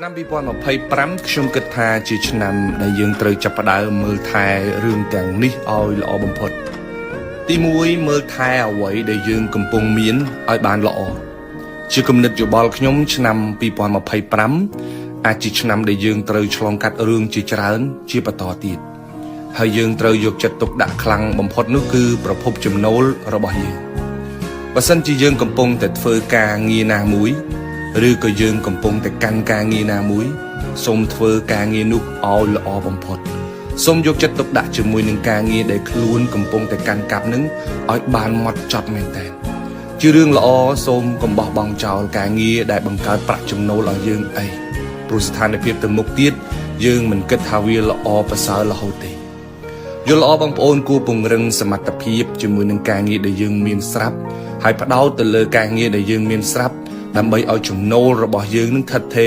ឆ្នាំ2025ខ្ញុំគិតថាជាឆ្នាំដែលយើងត្រូវចាប់ផ្ដើមមើលថែរឿងទាំងនេះឲ្យល្អបំផុត ទី1មើលថែអ្វីដែលយើងកំពុងមានឲ្យបានល្អជាគំនិតយោបល់ខ្ញុំឆ្នាំ2025អាចជាឆ្នាំដែលយើងត្រូវឆ្លងកាត់រឿងជាច្រើនជាបន្តទៀតហើយយើងត្រូវយកចិត្តទុកដាក់ខ្លាំងបំផុតនោះគឺប្រភពចំណូលរបស់យើងបើសិនជាយើងកំពុងតែធ្វើការងារណាមួយឬក៏យើងកំពុងតែកាន់ការងារណាមួយសូមធ្វើការងារនោះឲ្យល្អបំផុតសូមយកចិត្តទុកដាក់ជាមួយនឹងការងារដែលខ្លួនកំពុងតែកាន់កាប់នឹងឲ្យបានម៉ត់ចត់មែនតើជារឿងល្អសូមកុំបោះបង់ចោលការងារដែលបង្កើតប្រាក់ចំណូលឲ្យយើងអីព្រោះស្ថានភាពទៅមុខទៀតយើងមិនគិតថាវាល្អប្រសើររហូតទេយល់ល្អបងប្អូនគួរពង្រឹងសមត្ថភាពជាមួយនឹងការងារដែលយើងមានស្រាប់ហើយផ្ដោតទៅលើការងារដែលយើងមានស្រាប់ដើម្បីឲ្យចំណូលរបស់យើងនឹងថិតថេរ។